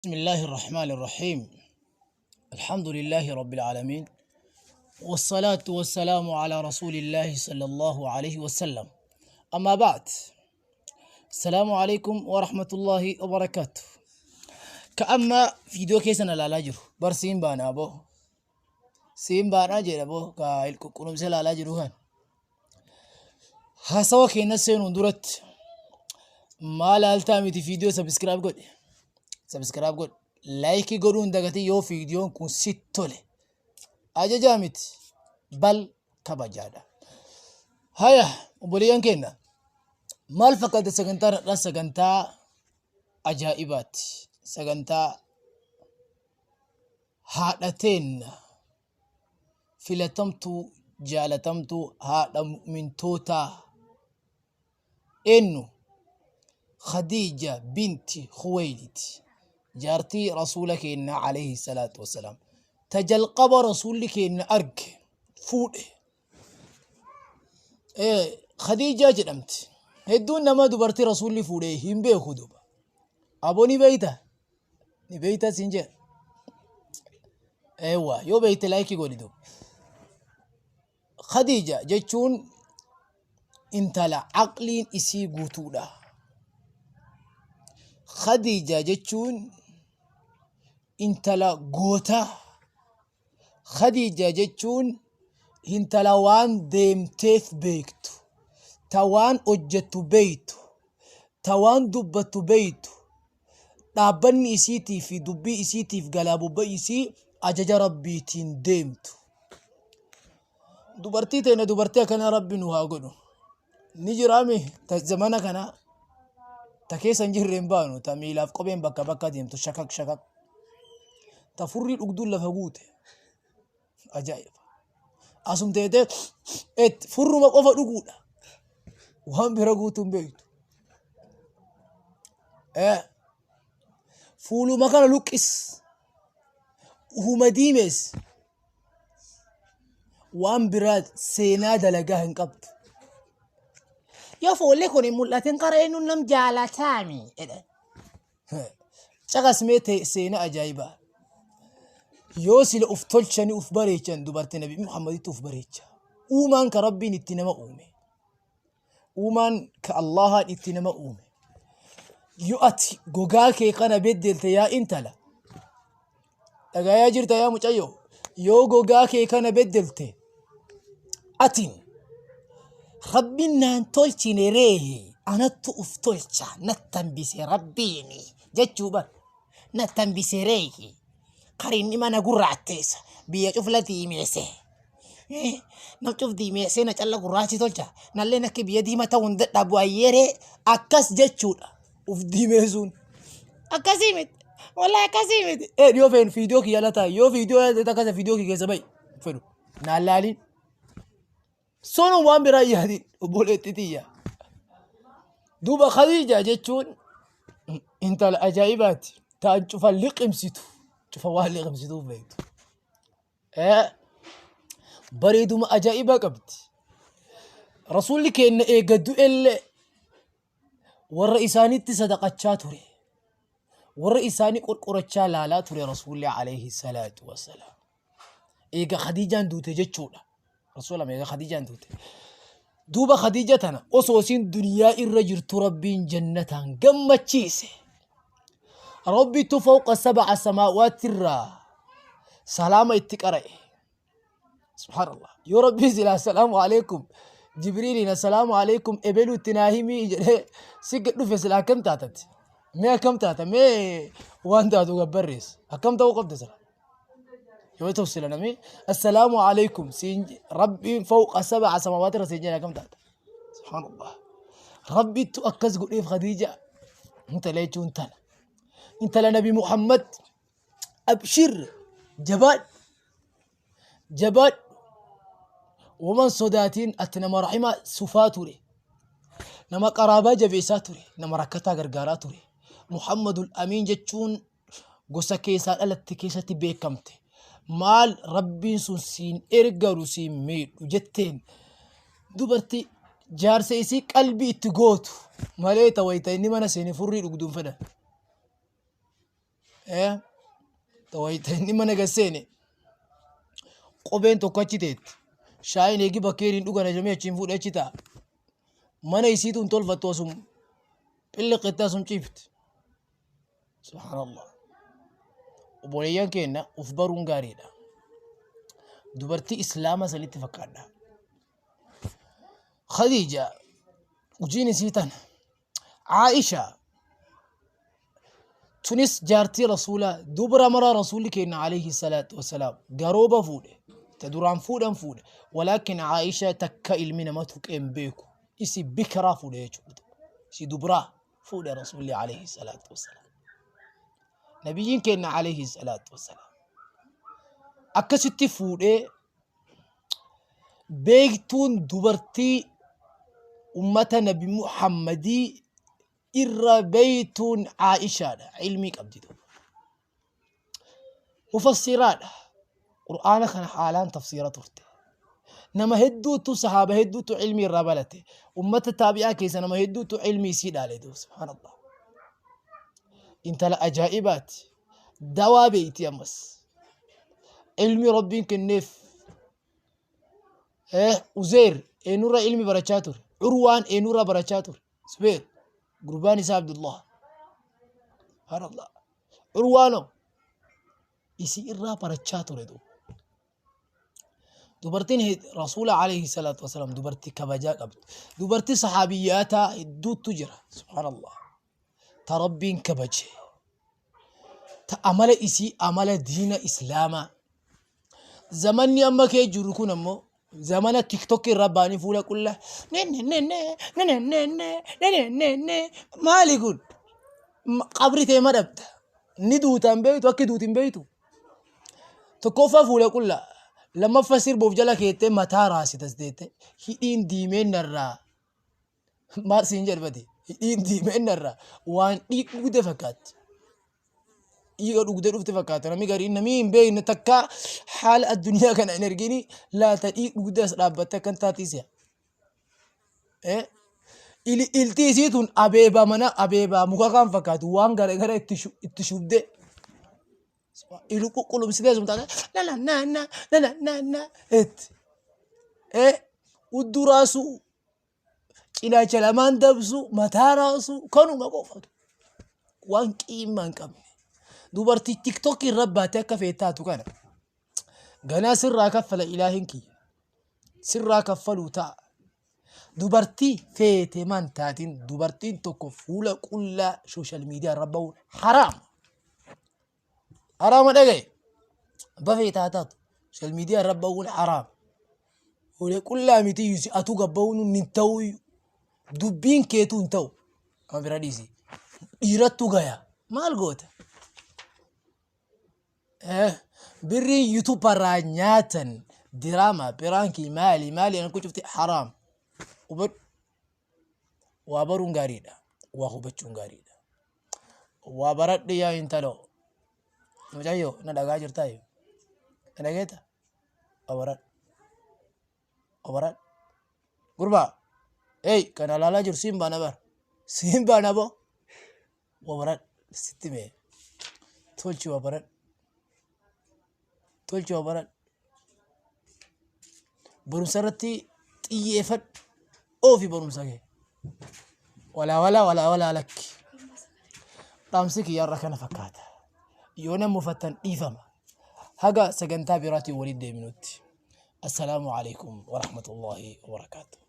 بسم الله الرحمن الرحيم. الحمد لله رب العالمين، والصلاة والسلام على رسول الله صلى الله عليه وسلم. أما بعد، السلام عليكم ورحمة الله وبركاته. كأما فيديو كيسنا لا لاجر برسين بانا أبو سين بانا جير أبو كالكوكونم سلا لاجر هان hasawa keenya seenuun duratti maal haaltaa miti, viidiyoo subscribe godhi, subscribe godhi, like godhuu hin dagatin. Yoo viidiyoon kun sitti tole ajajaa miti, bal kabajaadha. Haya, obboleeyyan keenya, maal fakkaata sagantaan har'aa? Sagantaa ajaa'ibaati, sagantaa haadha teenna filatamtuu, jaalatamtuu, haadha mu'mintootaa, eenyu? Khadiija binti Khuwaylid, jaartii rasuula keenya alayhi salaatu wassalaam, ta jalqaba rasuulli keenya arge fuudhe. Khadiijaa jedhamti. Hedduun nama dubartii rasuulli fuudhe hin beeku. Duba aboo, ni beeyta? Ni beeyta siin jedha. Eewwa, yoo beeyte like godhi. Duba Khadiija jechuun intala aqliin isii guutuudha. Khadiija jechuun intala gootaa. Khadiija jechuun intala waan deemteef beektu, ta waan hojjettu beektu, ta waan dubbattu beektu. Dhaabbanni isiitii fi dubbii isiitiif galaa bobba isii ajaja rabbiitiin deemtu. Dubartii teenya dubartii akkanaa rabbi nu haa godhu. Ni jiraami ta zamana kana ta keessa hin jirre hin baanu, ta miilaaf kopheen bakka bakka deemtu, shakak shakak, ta furrii dhugduun lafa guute. Ajaa'iba! Asum teetee et furruma qofa dhuguudha, waan bira guutuu hin beektu. Fuuluma kana luqqis, ufuma diimees, waan biraa seenaa dalagaa hin qabdu. Yoo fuulli kun hin mul'atin kara eenyuun nam jaalataami jedha. Caqasmee ta'e seenaa ajaa'ibaa. Yoo sila uf tolchanii uf bareechan, dubartii Nabi Muhammaditti uf bareecha. Uumaan ka Rabbiin itti nama uume. Uumaan ka Allahaan itti nama uume. Yoo ati gogaa kee kana beddelte, yaa intala. Dhagayaa jirta yaa mucayyoo? Yoo gogaa kee kana beddelte, atiin Rabbiin naan tolchine ree, anattu uf tolcha, natti hambise Rabbiini jechuu bar. Natti hambise ree, karinni mana gurraatteessa biyya cufla diimeesse. Nam cuf diimeessee na calla gurraachi tolcha, nalleen akka biyya diima ta'uu hin dadhabu ayyeeree, akkas jechuudha uf diimeessuun. Akkasii miti. Wallahi akkasii miti. Yoo feenu viidiyoo kiyya ala taa'e, yoo viidiyoo ala ta'e akkasa viidiyoo kiyya keessa ba'i fedhu naan laaliin. Sun waan biraa yaadin, obboleetti tiyya. Duuba Khadiija jechuun intala ajaa'ibaati. Ta'an cufa liqimsitu. Cufa waan liqimsituuf beektu. Bareeduma ajaa'ibaa qabdi. Rasuulli keenya eega du'ellee warra isaanitti sadaqachaa ture. Warra isaanii qorqorachaa laalaa ture Rasuulli alayhi salaatu wassalaam. Eega Khadiijaan duute jechuudha. Rasuula eega Khadiijaan duute. Duuba Khadiija tana osoo isiin duniyaa irra jirtu Rabbiin jannataan gammachiise. Rabbitu fawqa sab'a samaawaati irraa salaama itti qara'e. Subhaanallah. Yoo Rabbiin silaa assalaamu alaikum Jibriiliin assalaamu alaikum ebeluu itti naa himii jedhee si gad dhufe, silaa akkam taatati? Mee akkam taata? Mee waan taatu gabbarreessa. Akkam ta'uu qabda sila? Yoo ta'u sila namni assalaamu alaikum siin Rabbiin fawqa sab'a samaawaati irra siin jedhe, akkam taata? Subhaanallah. Rabbittu akkas godheef Khadiija. Intala jechuun tana. Intala Nabi Muhammad, abshir, jabaadhu. Jabaadhu, waman sodaatiin, ati nama rahima sufaa ture, nama qaraabaa jabeessaa ture, nama rakkataa gargaaraa ture. Muhammadul Amiin jechuun gosa keessaa dhalatte keessatti beekamte. Maal, Rabbiin sun siin ergaru siin miidhu jetteen. Dubartii jaarsa isii qalbii itti gootu malee ta wayita inni mana seene furrii dhugduun fedhan. Wayita inni mana gad seene kopheen tokko achi teetti. Shaayiin eegi bakkeeriin dhugan ajamee achiin fuudhee achi taa'a. Mana isiitu hin tolfattu asum xilliqettee asum ciifti. Subhaanallah. Obboleeyyan keenya uf baruun gaariidha. Dubartii Islaama sanitti fakkaadha. Khadiija hojiin isii tana. Aisha tunis jaartii rasuulaa dubra maraa rasuulli keenya alayhi salaatu wasalaam garooba fuudhe ta duraan fuudhan fuudhe walaakin Aisha takka ilmi nama tuqee hin beeku isi bikraa fuudhe jechuudha isi dubraa fuudhe rasuulli alayhi salaatu wasalaam nabiyyiin keenya alayhi salaatu wasalaam akkasitti fuudhee beektuun dubartii ummata nabi Muhammadii irra beektuun Aishaadha. Ilmii qabdi duuba. Mufassiraadha. Qur'aana kana haalaan tafsiira turte. Nama hedduutu sahaaba hedduutu ilmii irraa balate. Ummata taabi'aa keessa nama hedduutu ilmii isii dhaale duuba. Subhaanallah. Intala ajaa'ibaati. Dawaa beeyti ammas. Ilmi Rabbiin kenneef. Uzeer eenyurra ilmi barachaa ture. Urwaan eenyurra barachaa ture. Zubeer gurbaan isaa Abdullah. Subhaanallah. Urwaanoo isii irraa barachaa ture duuba. Dubartiin Rasuula alayhi salaatu wasalaam dubartii kabajaa qabdu. Dubartii saxaabiyyaataa hedduutu jira. Subhaanallah. Ta Rabbiin kabaje. Ta amala isii amala diina Islaamaa. Zamanni amma kee jiru kun ammoo zamana tiktok irra ba'anii fuula qulla ne ne ne ne ne ne ne ne ne ne ne ne maali kun qabri tee ma dhabda ni duuta hin beektu akki duuti hin beektu tokkoffaa fuula qulla lammaffaa sirbuuf jala keettee mataa raasitas deette hidhiin diimeen narraa maal siin jedhbati hidhiin diimeen narraa waan dhiig dhugde fakkaatti. Dhiiga dhugdee dhufte fakkaata namni gariin namni hin beekne takka haala addunyaa kana hin argini laata dhiig dhugdee as dhaabbatte akkan taatiisiya. Ilti isii tun abeebaa mana abeebaa muka kan fakkaatu waan garagara itti shubdee ilu qulqulumsitee sun taate na na na na na na na na itti. Udduu raasuu cinaacha lamaan dabsu mataa raasu kanuma qofatu waan qiimmaa hin qabne dubartii tiktok irra baatee akka feetaatu kana ganaa sirraa kaffala ilaahin kiyya sirraa kaffaluu ta'a dubartii feete man taatiin dubartiin tokko fuula qullaa sooshaal miidiyaa irra bahuun haraama Haraama dhagaye. Abba feete haa taatu. Social media irra bahuun haraama. Fuula qullaa miti iyyuu si atuu gabbahuun hin ta'u iyyuu. Dubbiin keetuu hin ta'u. Amma bira dhiisi. Dhiirattu gaya. Maal goota? Birriin YouTube irraa nyaatan diraama piraankii maali maali an kucufti haraam. Hubadhu. Waa baruun gaariidha. Waa hubachuun gaariidha. Waa baradhu yaa intaloo. Mucayyoo na dhagaa jirtaayu. Na dhageeta? Waa baradhu. Waa baradhu. Gurbaa. Hey kana ilaalaa jiru siin baana bara. Siin baana boo. Waa baradhu. Sitti mee. Tolchi waa baradhu. Tolchi waa baradhu. Barumsa irratti xiyyeeffadhu. Oofi barumsa kee. Walaa walaa walaa walaa lakki. Dhaamsi kiyya irra kana fakkaata. Yoo na mufattan dhiifama. Haga sagantaa biraatiin walitti deebinutti. Assalaamu alaikum warahmatullahi wabarakaatuh.